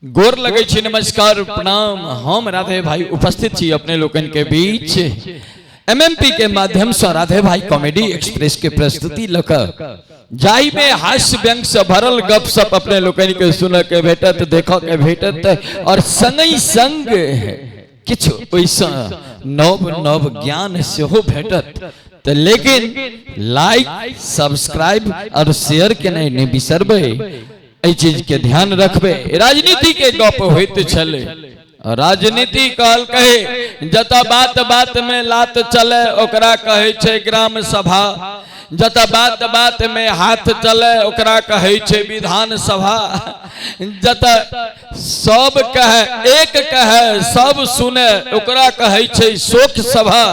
गोर लगै छी, नमस्कार, प्रणाम। हम राधे भाई उपस्थित छी अपने लोकन के बीच एमएमपी के माध्यम से राधे भाई कॉमेडी एक्सप्रेस के प्रस्तुति लक, जाहि में हास्य व्यंग से भरल गप सप अपने लोकन के सुन के भेटत, देख के भेटत और संगहि संग किछु ओहिसँ नव नव ज्ञान सेहो भेटत। तऽ लेकिन लाइक, सब्सक्राइब और शेयर केनाइ नहि बिसरबै, एहि चीज के ध्यान रखबै। राजनीति के गप होइत छलै। राजनीति कहलकै, जतऽ बात बात में लात चले ओकरा कहै छै ग्राम सभा, जतऽ बात बात में हाथ चले ओकरा कहै छै विधान सभा, जतऽ सब कहे एक कहे सब सुने ओकरा कहै छै शोक सभा,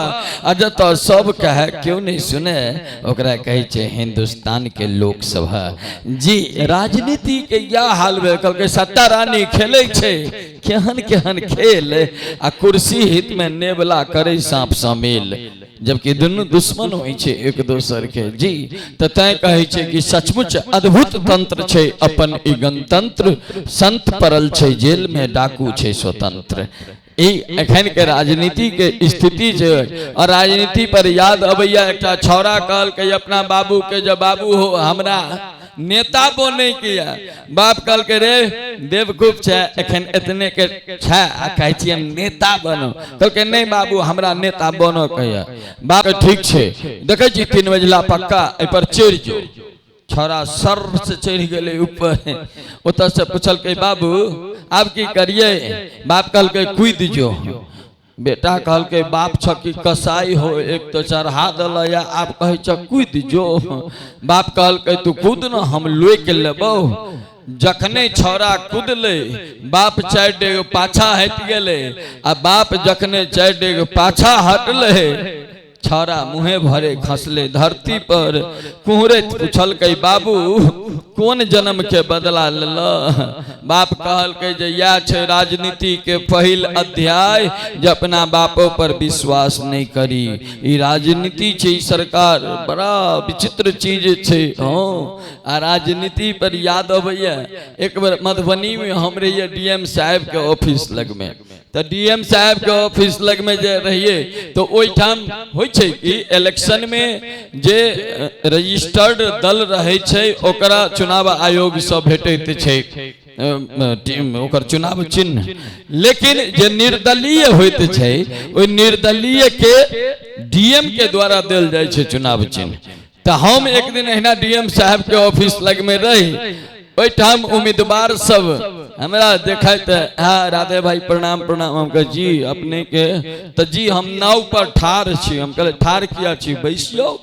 आ जतऽ सब कहे क्यों नहीं सुने ओकरा कहै छै हिंदुस्तान के लोकसभा। जी, राजनीति के यह हाल भेल। कहलकै सत्ता रानी खेलै छै केहन केहन खेल, आ कुर्सी हित में नेबला करे सांप सँ मेल, जबकि दुनू दुश्मन होइ छै एक दोसर के। जी, तऽ तैं कहै छै कि सचमुच अद्भुत तंत्र छै अपन ई गणतंत्र, संत पड़ल छै जेल में, डाकू छै स्वतंत्र। ई एखन के राजनीति के स्थिति छै। और राजनीति पर याद अबैया, एकटा छौड़ा कहलकै अपना बाबू के जे बाबू हो, हमरा नेता बनै के या। बाप कहलकै रे बेवकूफ छै, एखन एतने के छै आ कहै छियै हम नेता बनो। कहलकै नहि बाबू, हमरा नेता बनऽ के या। बाप ठीक छै, देखै छी 3 मंजिला पक्का, एहि पर चढ़ि जो। छौड़ा सर से चढ़ि गेलै ऊपर। ओतऽ से पुछलकै बाबू आब की करियै? बाप कहलकै कूदि जो। बेटा कहलकै बाप छ कि कसाई हो, एक तो चढ़ा देल या आब कहै छ कूदि जो। बाप कहलकै तू कूद न, हम लोकि लेबौ। जखने छौड़ा कूदलै, बाप 4 डेग पाछा हटि गेलै, आ बाप जखने 4 डेग पाछा हटलै, छौड़ा मुँहे भरे खसले धरती पर। कुहरैत पुछलकै बाबू कोन जन्म के बदला लेल? बाप कहलकै जे इएह छै राजनीति के पहिल अध्याय, जे अपना बापो पर विश्वास नहि करी। ई राजनीति छै, ई सरकार बड़ा विचित्र चीज छै। हँ, आ राजनीति पर याद अबैया, एक बेर मधुबनी में हम रहियै डीएम साहेब के ऑफिस लगमे। तऽ डीएम साहब के ऑफिस लग में जे रहिए तो ओहिठाम होइ छै कि इलेक्शन में जे रजिस्टर्ड दल रहै छै ओकरा चुनाव आयोग से भेटैत छै ओकर चुनाव चिन्ह, लेकिन जे निर्दलीय होइत छै ओहि निर्दलीय के डीएम के द्वारा देल जाइ छै चुनाव चिन्ह। तऽ हम एक दिन अहिना डीएम साहब के ऑफिस लग में रही, ओहिठाम उम्मीदवार सब हमरा देखैत, हाँ राधे भाई प्रणाम प्रणाम। हम कहे जी अपने के तऽ जी हम नाव पर ठाढ़ छी। हम कहले ठाढ़ किया छी, बैस जाओ।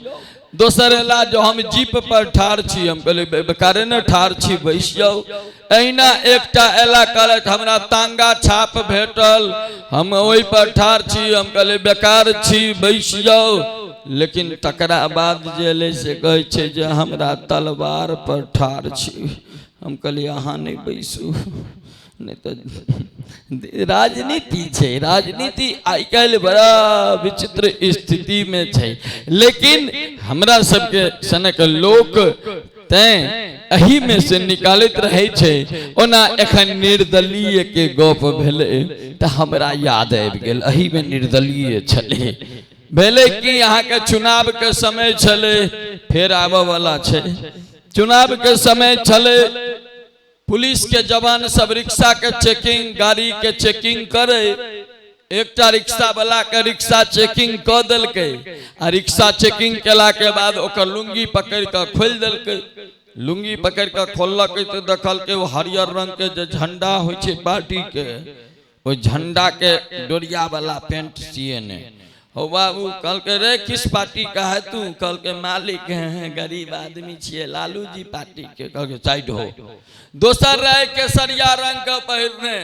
दोसर एला जो हम जीप पर ठाढ़ छी। हम कहले बेकारे ने ठाढ़ छी, बैस जाओ। अहिना एकटा एला कहलक हमरा तांगा छाप भेटल, हम ओहि पर ठाढ़ छी। हम कहले बेकार छी, बैस जाओ। लेकिन तकरा बाद जे एलै से कहै छै जे हमरा तलवार पर ठाढ़ छी। हम कहलियै अहाँ नहि बैसू, नहि तऽ राजनीति छै। राजनीति आइ काल्हि बड़ा विचित्र स्थितिमे छै, लेकिन हमरा सबके सनक लोक तैं एहिमे से निकालैत रहै छै। ओना एखन निर्दलीय के गप भेलै तऽ हमरा याद आबि गेल, एहिमे निर्दलीय छलै। भेलै कि अहाँके चुनाव के समय छलै, फेर आबऽ वाला छै। चुनाव के समय छलै, पुलिस के जवान सब रिक्शा के चेकिंग, गाड़ी के चेकिंग करे। एकटा रिक्शा वाला के रिक्शा चेकिंग कऽ देलकै, आ रिक्शा चेकिंग केला के बाद ओकर लुंगी पकड़ि कऽ खोलि देलकै। लुंगी पकड़ि कऽ खोललकै तऽ देखलकै ओ हरियर रंग के जे झंडा होइ छै पार्टी के, ओहि झंडा के डोरिया वाला पेंट सिएने। हो बाबू कहलकै रे किस पार्टी का है तू? कहलकै मालिक हैं, गरीब आदमी छियै, लालू जी पार्टी के। कहलकै साइड हो। दोसर रहे केसरिया रंग के पहिरने,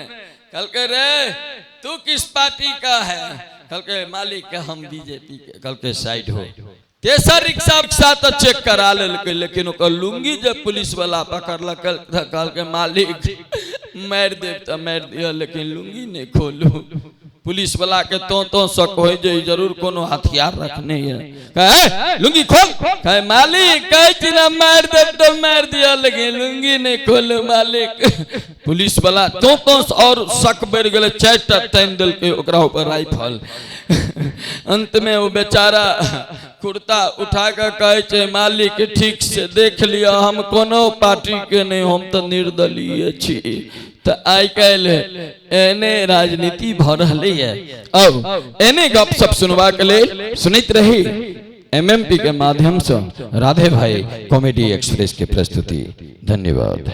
कहलकै रे तू किस पार्टी का है? कहलकै मालिक हम बीजेपी के। कहलकै साइड हो। तेसर रिक्शा रिक्शा तऽ चेक करा लेलकै, लेकिन ओकर लुंगी जे पुलिस वाला पकड़लक तऽ कहलकै मालिक मारि देब तऽ मारि दिअ, लेकिन लुंगी नहि खोलू। पुलिस वाला के तो शक होय जे ई जरूर कोनो हथियार रखने है। कहे लुंगी खोल। कहे मालिक कहे छी ना मार देब तो मार दिया, लेकिन लुंगी नहीं खोल मालिक। पुलिस वाला तो और शक बढ़ गेलै, 4टा तानि देलकै ओकरा ऊपर राइफल। अंत में वो बेचारा कुर्ता उठा के कहै छै मालिक ठीक से देख लिअ, हम कोनो पार्टी के नहीं, हम तो निर्दलीय छी। तो आइ काल्हि एने राजनीति भऽ रहलैए। अब एने गपशप सुनबाक लेल सुनैत रही एमएमपी के माध्यम से राधे भाई कॉमेडी एक्सप्रेस के प्रस्तुति। धन्यवाद।